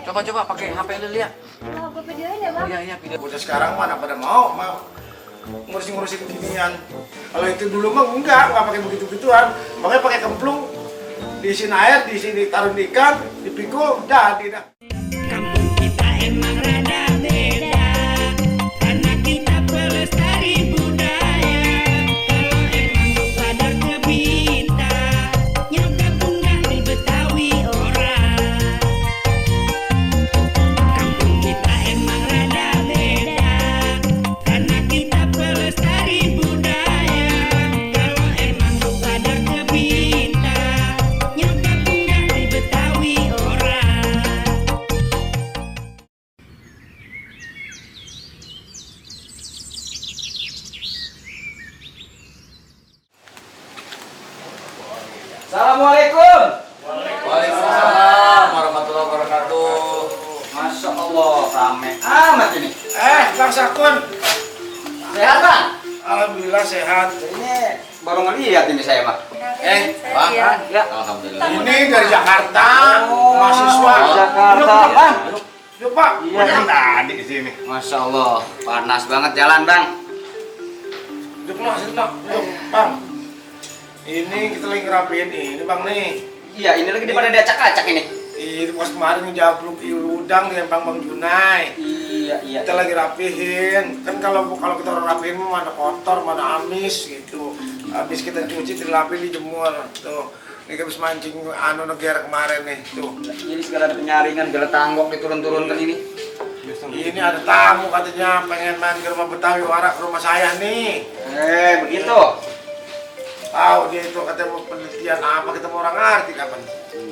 Coba pakai HP lu lihat. Oh, apa videoin ya, Bang? Iya, video. Udah sekarang mana pada mau ngurusin beginian. Kalau itu dulu mah enggak pakai begitu-gituan. Makanya pakai kemplung, diisiin air, taruh ikan, dipikul, jadi dah. Kampung kita emang rada beda, karena kita pelestari budaya. Kalau emang lu pada kebita, nyoba bunga di Betawi orang. Kampung kita emang rada beda, karena kita pelestari budaya. Kalau emang lu pada kebita, nyoba bunga di Betawi orang. Assalamualaikum. Waalaikumsalam warahmatullahi wabarakatuh. Masya Allah, rame amat ini. Bang Sakun, Sehat, Bang? alhamdulillah sehat. Ini baru ngeliat ini saya, Bang. Bang, ya. Alhamdulillah. Ini dari Jakarta, Oh, mahasiswa. Jakarta, Bang. Yuk Pak, Iya, udah Bang. tadi di sini. Masya Allah, panas banget jalan, Bang. Yuk Mas, yuk Bang. Ini kita lagi ngerapiin ini Bang nih. Iya, ini lagi pada diacak-acak ini. Itu pas kemarin ngejabluk udang dengan Bang Junai. Iya. Kita lagi rapihin. Kan kalau kita orang rapihin mana kotor, mana amis gitu. Habis kita cuci, dilapin, dijemur. Tuh. Ini habis mancing negara kemarin nih. Tuh. Jadi segala ada penyaringan, segala tanggok diturun-turunkan ini. Ini ada tamu katanya pengen main ke rumah Betawi Warak, ke rumah saya nih. Begitu. Tahu dia itu katanya mau penelitian apa, kita mau orang ngerti kapan.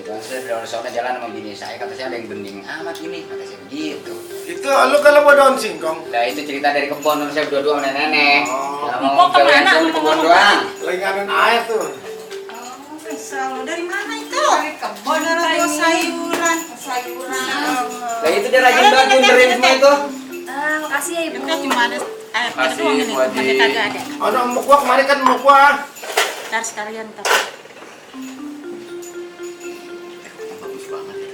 Bang, saya dari sana jalan sama bini saya, kata saya ada yang bening amat ini, kata saya begitu. Itu lu kalau mau daun singkong, Nah itu cerita dari kebun, saya berdua sama nenek. Oh. Nah, Empok kemana? di kebun doang. lagi ngamen air tuh. Selalu dari mana itu? Dari kebun, dari sayuran. Nah itu dia rajin banget benerin semua itu. Makasih ya, Ibu. Kita cuma ada air Makasih, doang ini, Bu Haji. bukannya kagak ada. Ada emuk gua kemarin kan emuk gua. Ntar sekalian ntar. Bagus banget ya.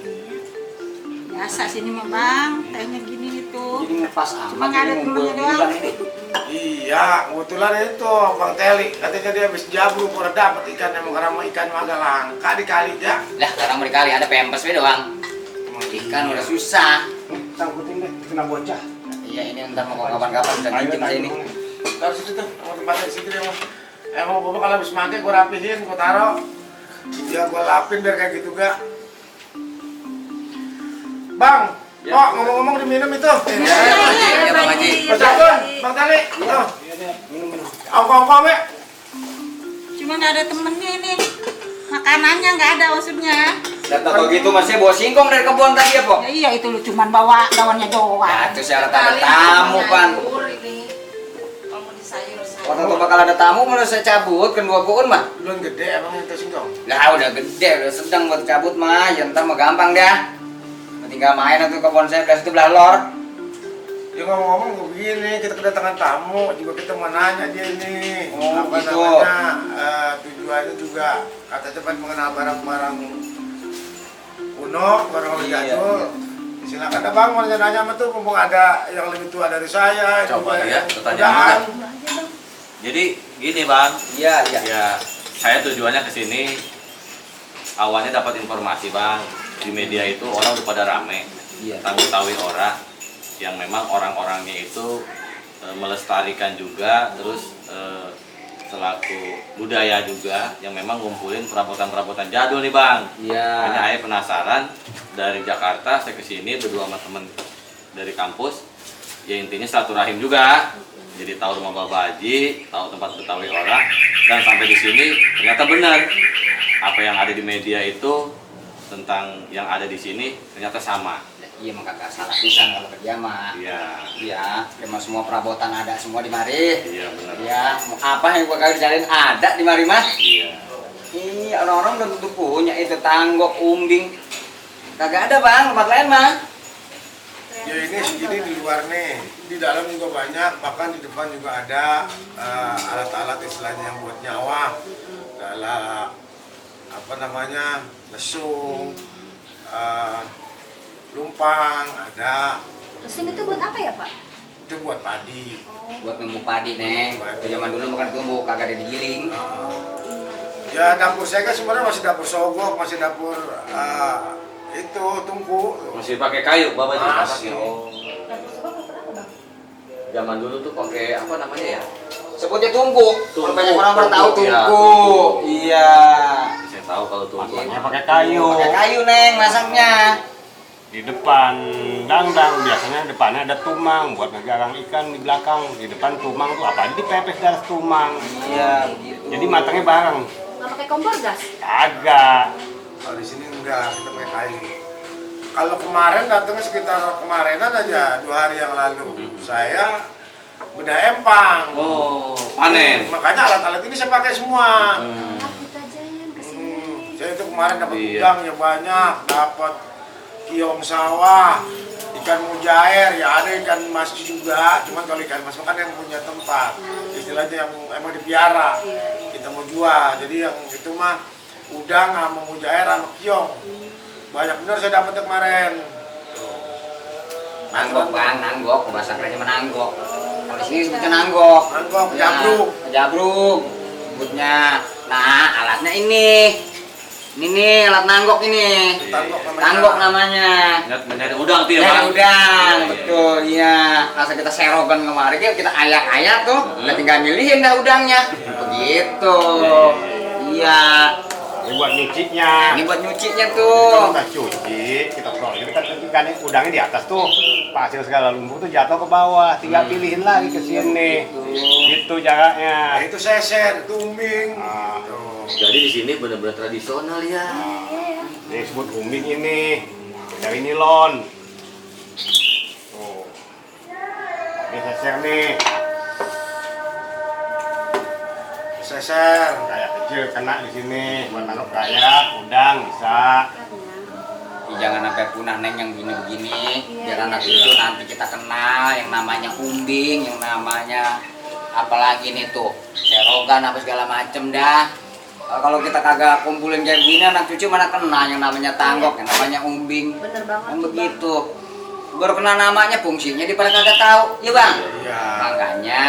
Biasa sini mah bang, tehnya gini itu. Jadi ngepas Cuma amat nggak ada ini ngumpul temennya doang. udang ini. Iya, kebetulan itu Bang Teli katanya dia habis jabluk baru dapat ikan, emang karena mau ikan mah agak langka di kali ya. Lah sekarang berkali ada pempes we doang. Ikan udah susah. Sangkutin deh, kena bocah. Iya ini ntar mau kapan-kapan bisa ngincip saya ini. Taruh situ tuh, mau tempatnya di situ deh mau. Emang gua kalau habis makan gua rapihin, gua taruh. Ya gua lapin biar kayak gitu gak. Bang, Ya. kok ngomong-ngomong diminum itu. Iya Bang Haji. Bang Sakun, Bang Tali. Tuh. Ongkong-ongkong ya. Cuma nggak ada temennya ini. Makanannya nggak ada maksudnya. Data kalau gitu masih bawa singkong dari kebun tadi ya, Po? Ya iya itu lu cuman bawa daunnya Ya doang. itu syarat ada tamu, Pan. Waktu itu bakal ada tamu, malah saya cabut, kan 2 pohon mah. Belum gede emang itu singkong. Lah udah gede, udah sedang buat cabut mah, ya ntar mah gampang dah. Tinggal main atau kebun saya belas itu belah lor. Ya ngomong-ngomong gue begini, kita kedatangan tamu, juga kita mau nanya dia ini. Oh, apa gitu. namanya, tujuannya juga kata cepat mengenal barang-barang kuno, barang-barang Iya, jadul. Silakan dah Bang, mau nanya sama tuh, mumpung ada yang lebih tua dari saya. Coba juga lihat yang pertanyaannya. mudahan. Jadi gini Bang, Iya. ya saya tujuannya ke sini awalnya dapat informasi Bang, di media itu orang udah pada rame, Iya. tahu-tahu orang yang memang orang-orangnya itu melestarikan juga, terus selaku budaya juga yang memang ngumpulin perabotan-perabotan jadul nih Bang. Iya. Hanya saya penasaran dari Jakarta saya ke sini berdua sama temen dari kampus. Ya intinya silaturahim juga. Jadi tahu rumah Bapak Haji, tahu tempat Betawi orang, dan sampai di sini ternyata benar apa yang ada di media itu tentang yang ada di sini ternyata sama. Iya mah kagak salah pisan kalau kerja mah. Iya, Iya, emang semua perabotan ada semua di mari. iya benar. Iya, mau apa yang gua kagak cariin ada di mari mah. Iya. Iya, orang-orang udah tutup punya itu tanggok, umbing. Kagak ada Bang, tempat lain mah. Ya ini segini di luar nih, di dalam juga banyak, bahkan di depan juga ada alat-alat istilahnya yang buat nyawa, dalam apa namanya lesung, lumpang ada. Mesin itu buat apa ya, Pak? Itu buat padi. Buat numbuk padi, Neng. Zaman dulu makan tumbuk, kagak ada digiling. Ya dapur saya kan sebenarnya masih dapur sogok, masih dapur itu tungku. Masih pakai kayu, Bapak juga Masih. pakai. Oh. Zaman dulu tuh pakai apa namanya ya? Sebutnya tungku. Kalau Tungku. banyak orang baru tahu Tungku, ya, tungku. Iya. Saya tahu kalau tuh. Masaknya pakai kayu. Pakai kayu, Neng, masaknya. Di depan dangdang biasanya depannya ada tumang buat ngegarang ikan, di belakang di depan tumang tuh apa dipepes dari tumang. Iya, begitu. Jadi matangnya bareng. Nggak pakai kompor gas? Agak. Kalau di sini enggak, kita pakai kayu. Kalau kemarin datangnya sekitar kemarinan aja 2 hari yang lalu. Saya bedah empang. Oh, panen. Makanya alat-alat ini saya pakai semua. Takut aja yang kesini. Saya itu kemarin dapat Iya. udang ya banyak, dapat kiong sawah, ikan mujair, ya ada ikan mas juga. Cuman kalau ikan mas kan yang punya tempat, istilahnya yang emang dipiara, kita mau jual. Jadi yang itu mah udang sama mujair sama kiong. Banyak bener saya dapat kemarin. Nanggok, Bang, nanggok. Bahasa kerennya menanggok. Kalau di sini sebutnya nanggok. Nanggok, Ya, jabruk. jabruk. Sebutnya. Nah, alatnya ini. Ini nih alat nanggok ini. Tanggok namanya. Mencari udang tuh ya, Ya, Bang? udang, Iya, betul, iya. Asal kita serogan kemarin, kita ayak-ayak tuh, udah tinggal milihin dah udangnya. Begitu. Iya. Ini buat nyucinya. Ini buat nyucinya Kalau tuh. kita cuci, kita proses, kita kan udangnya di atas tuh, pasir segala lumpur tuh jatuh ke bawah, tinggal pilihin lagi ke sini. Itu Nah, jaraknya. itu seser, tumbing. Nah, Tuh. Jadi di sini benar-benar tradisional ya. ini disebut umbing ini dari nilon. Tuh. Ini seser nih, Seser. kayak kecil kena di sini buat naruh kayak udang bisa. Jangan sampai punah, Neng, yang begini-begini. Biar anak itu nanti kita kenal yang namanya umbing, yang namanya apalagi nih tuh serogan apa segala macem dah. Kalau kita kagak kumpulin kayak begini, anak cucu mana kenal yang namanya tanggok, yang namanya umbing. Bener banget. Yang begitu. Baru kenal namanya, fungsinya di pada kagak tahu, ya Bang? Iya. Makanya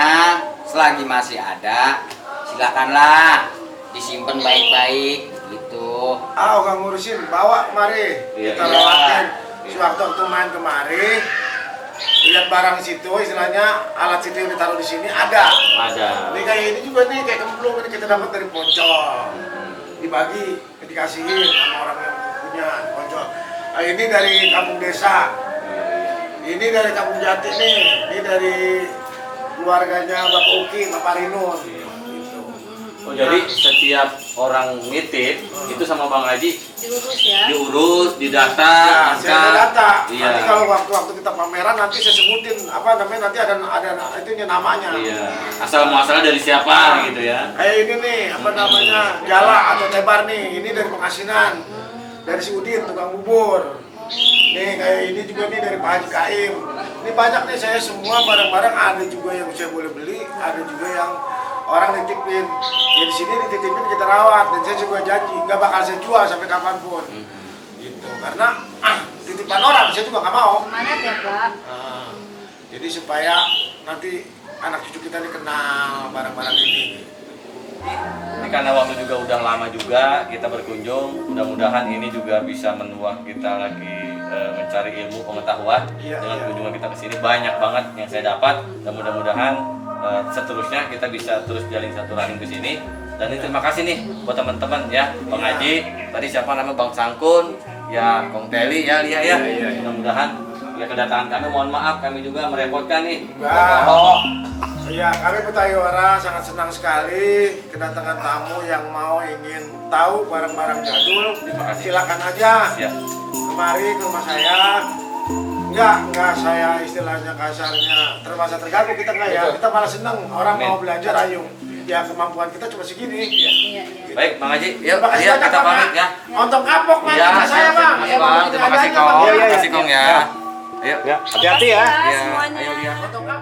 selagi masih ada, silakanlah disimpan baik-baik gitu. Gak ngurusin, bawa kemari. Iya, Kita iya. lewatin. Sewaktu main kemari, lihat barang situ, istilahnya alat situ yang ditaruh di sini ada. Ada. Ini kayak ini juga nih, kayak kemplung ini kita dapat dari Poncol. Dibagi, dikasihin sama orang yang punya Poncol. Nah, ini dari kampung desa. Ini dari kampung Jati nih. Ini dari keluarganya Bapak Uki, Bapak Rinun. Gitu. Oh, jadi setiap orang nitip itu sama Bang Haji Diurus ya. diurus, didata, Ya, saya ada data. Iya. Nanti kalau waktu kita pameran nanti saya sebutin apa namanya, nanti ada itunya namanya. Iya. Asal muasalnya dari siapa gitu ya. Kayak ini nih, apa namanya, Jala atau Tebar nih. Ini dari Pengasinan. Dari si Udin, tukang bubur. Nih kayak ini juga nih dari Pak Haji Kaim. Ini banyak nih, saya semua barang-barang ada juga yang saya boleh beli, ada juga yang orang nitipin. Ya di sini dititipin kita rawat, dan saya juga janji nggak bakal saya jual sampai kapanpun. Gitu. Karena titipan orang saya juga nggak mau. Amanat ya, Pak. Nah, jadi supaya nanti anak cucu kita dikenal barang-barang ini. Ini karena waktu juga udah lama juga kita berkunjung, mudah-mudahan ini juga bisa menuah kita lagi mencari ilmu pengetahuan. Iya, Dengan iya. kunjungan kita ke sini banyak banget yang saya dapat, dan mudah-mudahan seterusnya kita bisa terus jalin satu rahim ke sini. Dan ini terima kasih nih buat teman-teman ya, Bang Haji, tadi siapa nama Bang Sangkun, ya Kong Teli ya, Lia ya. Mudah-mudahan ya kedatangan kami, mohon maaf kami juga merepotkan nih. Enggak. Iya, kami Petayora sangat senang sekali kedatangan tamu yang mau ingin tahu barang-barang jadul. Terima kasih. Silakan aja Ya. kemari ke rumah saya. Enggak saya istilahnya kasarnya terpaksa terganggu, kita enggak ya. Kita malah senang orang Amin. mau belajar, ayo. Ya kemampuan kita cuma segini. Iya, iya. Baik, Bang Haji, yuk, Terima kasih ya, banyak, kita Bang. pamit ya. Ontong kapok main Iya, sama saya, Bang. Terima kasih, Bang. Terima kasih, Ada aja, Kong. Bang. Terima kasih, Kong ya. Ayo. Ya, hati-hati ya. Ya, Ya, semuanya. ayo, Lia. Ontong kapok.